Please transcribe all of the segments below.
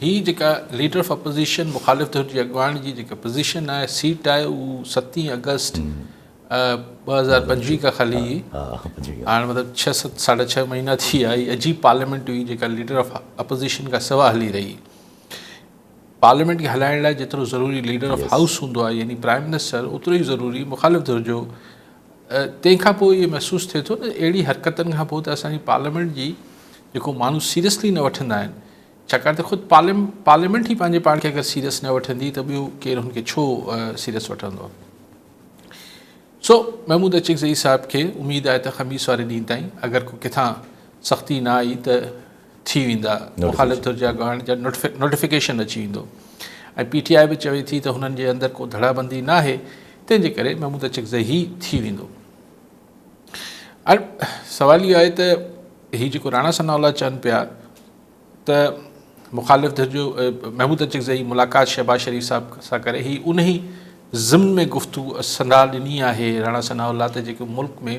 هي جيڪا leader of opposition, مخالف ڌر جي اڳواڻ جي جيڪا پوزيشن آهي، سيٽ آهي، هو ستين آگسٽ 2025 کان خالي هئي. هاڻ مطلب ڇهه ست ساڍا ڇهه مهينا ٿي ويا. هي عجيب پارليامينٽ هئي جيڪا ليڊر آف اپوزيشن کان سوا هلي رهي. پارليامينٽ کي هلائڻ لاء جيترو ضروري ليڊر آف هائوس هوندو آهي يعني پرائم منسٽر، اوترو ئي ضروري مخالف ڌر جو. تنهن کان پوء اهو محسوس ٿئي ٿو نه اهڙي حرڪتن کان پوء ته اسان جي پارليامينٽ جي جيڪو ماڻهو سيريسلي نه وٺندا آهن، ڇاڪاڻ ته خود پارليامينٽ ئي پنهنجي پاڻ کي اگر سيريس نه وٺندي ته ٻيو ڪير هن کي ڇو سيريس وٺندو. سو محمود اچڪزئي صاحب کي اميد آهي ته خميس واري ڏينهن تائين اگر ڪو ڪٿان سختي نه آئي ته ٿي ويندا مخالف ڌر جا اڳواڻ جا نوٽيفڪيشن اچي ويندو ۽ پي ٽي آء به چوي ٿي ته هنن جي اندر ڪو ڌڙابندي ناهي، تنهن جي ڪري محمود اچڪزئي ئي ٿي ويندو. هاڻ سوال اهو آهي ته هي جيڪو راڻا ثناء الله چون پيا ته مخالف ڌر جو محمود اچڪزئي ملاقات شهباز شريف صاحب سان ڪري، هي انهي ضمن ۾ گفتگو صلاح ڏني آهي راڻا ثناء الله ته جيڪو ملڪ ۾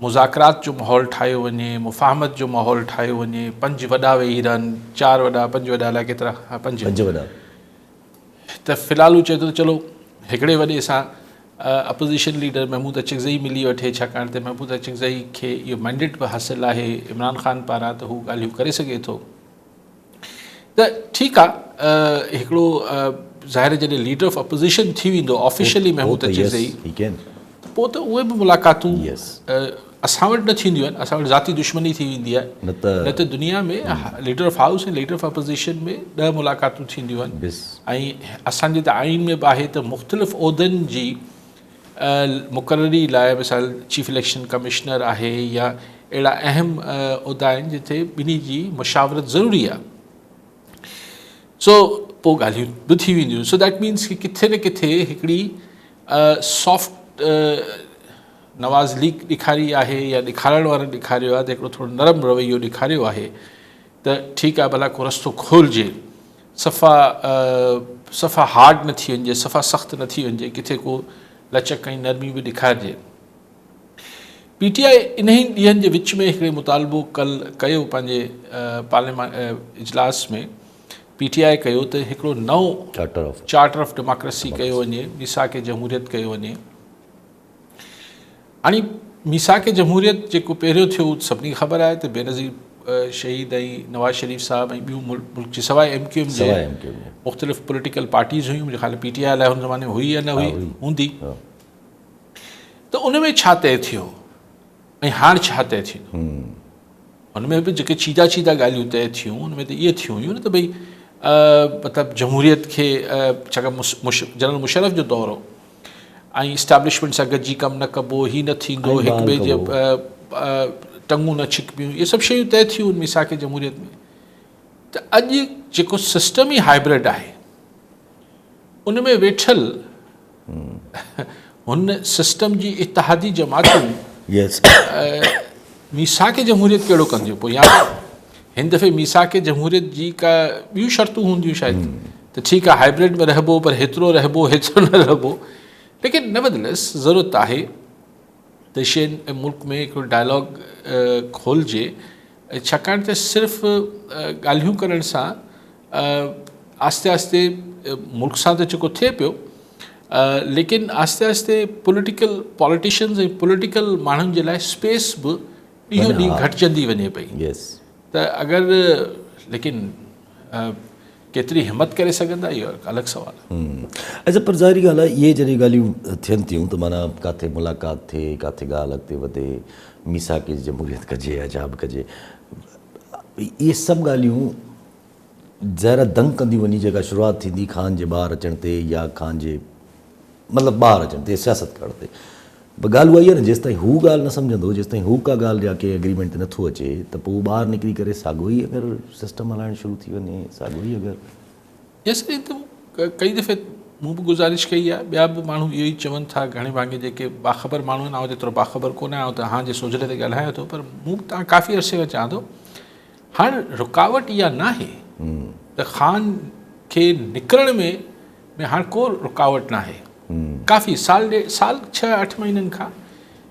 مذاڪرات جو ماحول ٺاهيو وڃي، مفاهمت جو ماحول ٺاهيو وڃي، پنج وڏا ويهي رهن، چار وڏا پنج وڏا الائي ڪيترا، ها پنج، پنج وڏا، ته في الحال هو چئي ٿو ته چلو هڪڙي وڏي سان اپوزيشن ليڊر محمود اچڪزئي ملي وٺي، ڇاڪاڻ ته محمود اچڪزئي کي اهو مينڊيٽ به حاصل آهي عمران خان پاران ته هو ڳالهيون ڪري سگهي ٿو ته ٺيڪ آ. هڪڙو ظاهر جڏهن ليڊر آف اپوزيشن ٿي ويندو آفيشلي محمود اچڪزئي ته پوء ته اهي به ملاقاتون اسان وٽ نه ٿينديون آهن، اسان وٽ ذاتي دشمني ٿي ويندي آهي، نه ته دنيا ۾ leader of house ۽ leader of opposition ۾ 10 ملاقاتون ٿينديون آهن ۽ اسان جي ته آئين ۾ به آهي ته مختلف عهدن جي مقرري لاء مثال چيف اليڪشن ڪمشنر آهي يا اهڙا اهم عهدا آهن جتي ٻنهي جي مشاورت ضروري آهي، سو پوء ڳالهيون به ٿي وينديون. سو that means ڪي ڪٿي نه ڪٿي هڪڙي سافٽ نواز ليگ ڏيکاري آهي يا ڏيکارڻ وارن ڏيکاريو آهي ته هڪڙو ٿورو نرم رويو ڏيکاريو آهي ته ٺيڪ آهي ڀلا ڪو رستو کولجي، صفا صفا هارڊ نه ٿي وڃجي، صفا سخت نه ٿي وڃجي، ڪٿي ڪو لچڪ ۽ نرمي به ڏيکارجي. پي ٽي آء انهي ڏينهن جي وچ ۾ هڪڙي مطالبو ڪل ڪيو پنهنجي پارليامان اجلاس ۾ پي ٽي آء ڪيو ته هڪڙو نئون چارٽر آف ڊيموڪريسي ڪيو وڃي، ميثاق جمهوريت ڪيو وڃي. هاڻي ميثاق جمهوريت جيڪو پهريون ٿيو سڀني کي خبر آهي ته بينظير شهيد ۽ نواز شريف صاحب ۽ ٻيون ملڪ جي سواء ايم ڪيو ايم جي مختلف پوليٽيڪل پارٽيز هيون، منهنجي خيال ۾ پي ٽي آء الائي هن زماني ۾ هئي يا نه هئي، هوندي، ته ان ۾ ڇا طئي ٿيو ۽ هاڻ ڇا طئي ٿيندو؟ هن ۾ به جيڪي چيدا چيدا ڳالهيون طئي ٿيون ان ۾ ته اهي ٿيون هيون نه ته ڀئي مطلب جمهوريت کي ڇاڪاڻ جنرل مشرف جو دور هو ۽ اسٽيبلشمينٽ سان گڏجي ڪم نه ڪبو، هي نه ٿيندو، هڪ ٻئي جي ٽنگون نه ڇڪبيون، اهي سڀ شيون طئي ٿيون ان ميثاق جمهوريت ۾. ته اڄ جيڪو سسٽم ئي هائبرڊ آهي ان ۾ ويٺل هن سسٽم جي اتحادي جماعتون ميثاق جمهوريت ڪهڙو ڪنديون پوء؟ يا ته هن دفعي ميثاق جمهوريت جي ڪا ٻيون شرطون هونديون شايد ته ٺيڪ آهي هائبرڊ ۾ رهبو پر هيترو رهبو هيترو نه رهبو، ليڪن نيوردليس ضرورت آهي ته شين ملڪ ۾ هڪڙو ڊائلاگ کولجي، ڇاڪاڻ ته صرف ڳالهيون ڪرڻ سان آهستي آهستي ملڪ سان ته جيڪو ٿئي پيو، ليڪن آهستي آهستي پوليٽيڪل پاليٽيشنز ۽ پوليٽيڪل ماڻهن جي لاء اسپيس به ڏينهون ڏينهن گهٽجندي وڃي پئي. ته اگر ليڪن ڪيتري همت ڪري سگهندا اهو الڳ سوال آهي. اچا پر ظاهري ڳالهه آهي اهي جڏهن ڳالهيون ٿين ٿيون ته معنيٰ ڪاٿي ملاقات ٿئي، ڪاٿي ڳالهه اڳتي وڌي، ميثاق جمهوريت ڪجي يا ڇا به ڪجي، اهي سڀ ڳالهيون ظاهر آهي دنگ ڪنديون وڃي جيڪا شروعات ٿيندي خان جي ٻاهر اچڻ تي يا خان جي مطلب ٻاهر اچڻ تي سياست ڪرڻ تي. پر ڳالهه اها ئي آهي نه جيستائين هو ڳالهه نه سمجهندو، جيستائين هو ڪا ڳالهه يا ڪنهن اگريمينٽ تي نٿو اچي ته پوء ٻاهر نڪري ڪري ساڳيو ئي اگر سسٽم هلائڻ شروع ٿي وڃي، ساڳيو ئي اگر. يس سائين ته ڪئي دفعي مون به گذارش ڪئي آهي، ٻيا به ماڻهو اهو ئي چون ٿا، گهڻي ڀاڱي جيڪي باخبر ماڻهو آهن، آئون ايترو باخبر ڪونه آهيان، آئون ته هان جي سوجهري تي ڳالهايان ٿو، پر مون به تان ڪافي عرصي کان چوان ٿو هاڻ رڪاوٽ اها ناهي ته خان کي نڪرڻ ۾ ۾ هاڻ ڪو رڪاوٽ ناهي، ڪافي سال ڏيڍ سال ڇهه اٺ مهينن کان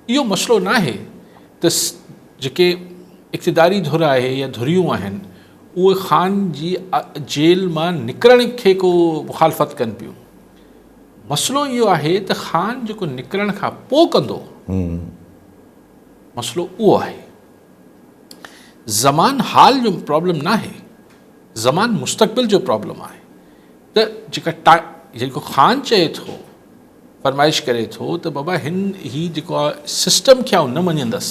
اهو مسئلو ناهي ته جيڪي اقتداري ڌر آهي يا ڌريون آهن اهي خان جي جيل مان نڪرڻ کي ڪو مخالفت ڪن پيون. مسئلو اهو آهي ته خان جيڪو نڪرڻ کان پوء ڪندو مسئلو اهو آهي. زمان حال جو پرابلم ناهي، زمان مستقبل جو پرابلم آهي ته جيڪا جيڪو خان چئي ٿو، فرمائش ڪري ٿو ته بابا هن هي جيڪو سسٽم کي آئون نه مڃيندس.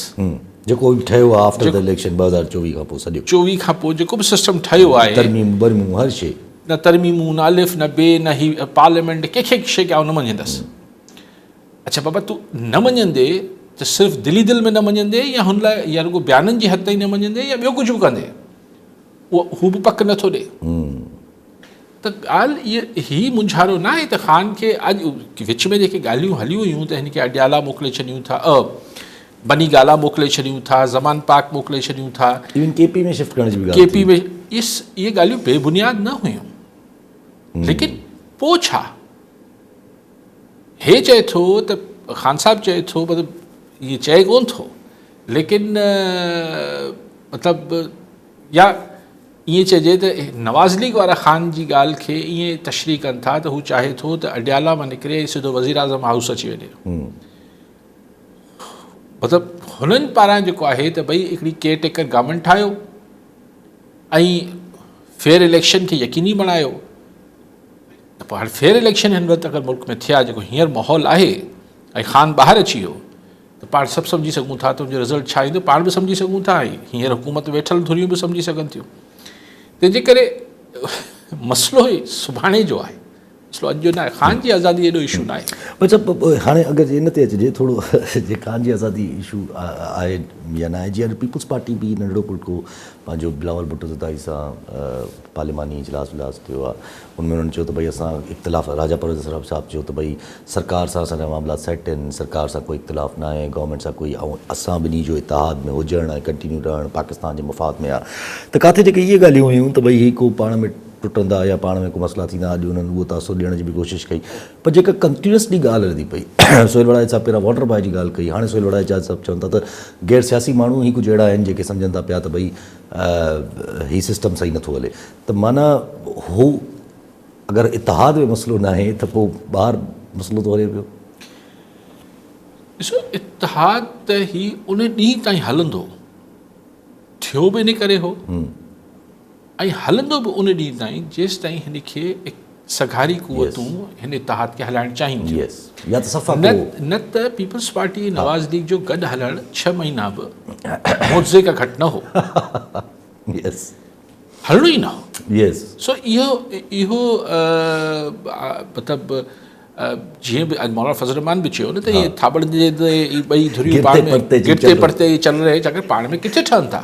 جيڪو به ٺهيو آهي آفٽر the election 2024 کان پوء سڄو. 24 کان پوء جيڪو به سسٽم ٺهيو آهي. ترميمون برميمون هر شيء. نه ترميمون نه الف نه بي نه هي پارليامينٽ ڪنهن کي شيء کي آئون نه مڃيندس. اڇا بابا تون نه مڃيندي ته صرف دلي دل ۾ نه مڃيندي يا هن لاء يا رڳو بيانن جي حد تائين نه مڃيندي يا ٻيو ڪجهه به ڪندي اهو هو به پڪ نٿو ڏي. ته ڳالهه اها هي مونجهارو نه آهي ته خان کي اڄ وچ ۾ جيڪي ڳالهيون هليون هيون ته هن کي اڊيالا موڪلي ڇڏيون ٿا بني گالا موڪلي ڇڏيون ٿا زمان پاڪ موڪلي ڇڏيون ٿا. ايون ڪي پي ۾ شفٽ ڪرڻ جي به ڳالهه ڪي پي ۾ اهي ڳالهيون بي بنياد نه هيون ليڪن پوء ڇا هي چئي ٿو ته خان صاحب چئي ٿو مطلب ائين چئي ڪون ٿو ليڪن مطلب يا ائين چئجي ته نواز ليگ وارا خان جي ڳالهه کي ائين تشريح ڪن ٿا ته هو چاهي ٿو ته اڊيالا مان نڪري ۽ سڌو وزيراعظم هائوس اچي وڃي. مطلب هنن پاران جيڪو آهي ته ڀئي هڪڙي ڪيئر ٽيڪر گورنمينٽ ٺاهيو ۽ فيئر اليڪشن کي يقيني بڻايو ته پوء هاڻي فيئر اليڪشن هن وقت اگر ملڪ ۾ ٿيا جيڪو هينئر ماحول آهي ۽ خان ٻاهر اچي ويو ته پاڻ سڀ سمجهي سگهون ٿا ته ان جو رزلٽ ڇا ايندو پاڻ به سمجهي سگهون ٿا ۽ هينئر حڪومت ويٺل ڌريون به سمجهي سگهن ٿيون تنهن جي ڪري مسئلو هي سڀاڻي جو آهي مسئلو اڄ جو نه آهي خان جي آزادي ايڏو اشو نه آهي. اڇا هاڻي اگر ان تي اچجي ٿورو جي خان جي آزادي اشو آهي يا نه آهي جيئن پيپلز پارٽي به ننڍڙو پلڪو پنهنجو بلاول ڀٽو زرداري سان پارلياماني اجلاس وجلاس ٿيو آهي ان ۾ انهن چيو ته ڀئي اسان اختلاف راجا پرويز اشرف صاحب چيو ته ڀئي سرڪار سان اسان جا معاملا سيٽ آهن سرڪار سان ڪوئي اختلاف نه آهي گورنمينٽ سان ڪوئي ۽ اسان ٻنهي جو اتحاد ۾ هجڻ ۽ ڪنٽينيو رهڻ پاڪستان جي مفاد ۾ آهي ته ڪاٿي جيڪي اهي ڳالهيون هيون ته ڀئي هي ڪو پاڻ ۾ ٽٽندا يا پاڻ ۾ ڪو مسئلا ٿيندا اڄ انهن اهو تاثر ڏيڻ جي به ڪوشش ڪئي پر جيڪا ڪنٽينيوسلي ڳالهه هلندي پئي سهيل وڙائچ صاحب پهريان واٽر بواء جي ڳالهه ڪئي هاڻي سهيل وڙائچ صاحب چون ٿا ته غير سياسي ماڻهو هي ڪجهه اهڙا آهن جيڪي سمجهن ٿا پيا ته ڀئي هي سسٽم صحيح نٿو هلي ته معنيٰ هو اگر اتحاد ۾ مسئلو ناهي ته پوء ٻاهر مسئلو ٿو هلي پيو. ڏسو اتحاد ته هي ان ڏينهن تائين هلندو، ٿيو به ان ڪري هو ۽ هلندو به ان ڏينهن تائين جيستائين هن کي سگهاري قوتون هن اتحاد کي هلائڻ چاهين ٿيون. يا ته صفا ڪو نه ته پيپلز پارٽي ۽ نواز ليگ جو گڏ هلڻ ڇهه مهينا به معجزي کان گهٽ نه هو. هلڻو ئي نه هو. سو اهو اهو مطلب جيئن به اڄ مولانا فضل الرحمان به چيو نه ته اهي ٿاٻڙجي ته اهي ٻئي ڌريون پاڻ ۾ گرتي پڙتي چل رهي ڇاڪاڻ پاڻ ۾ ڪٿي ٺهن ٿا.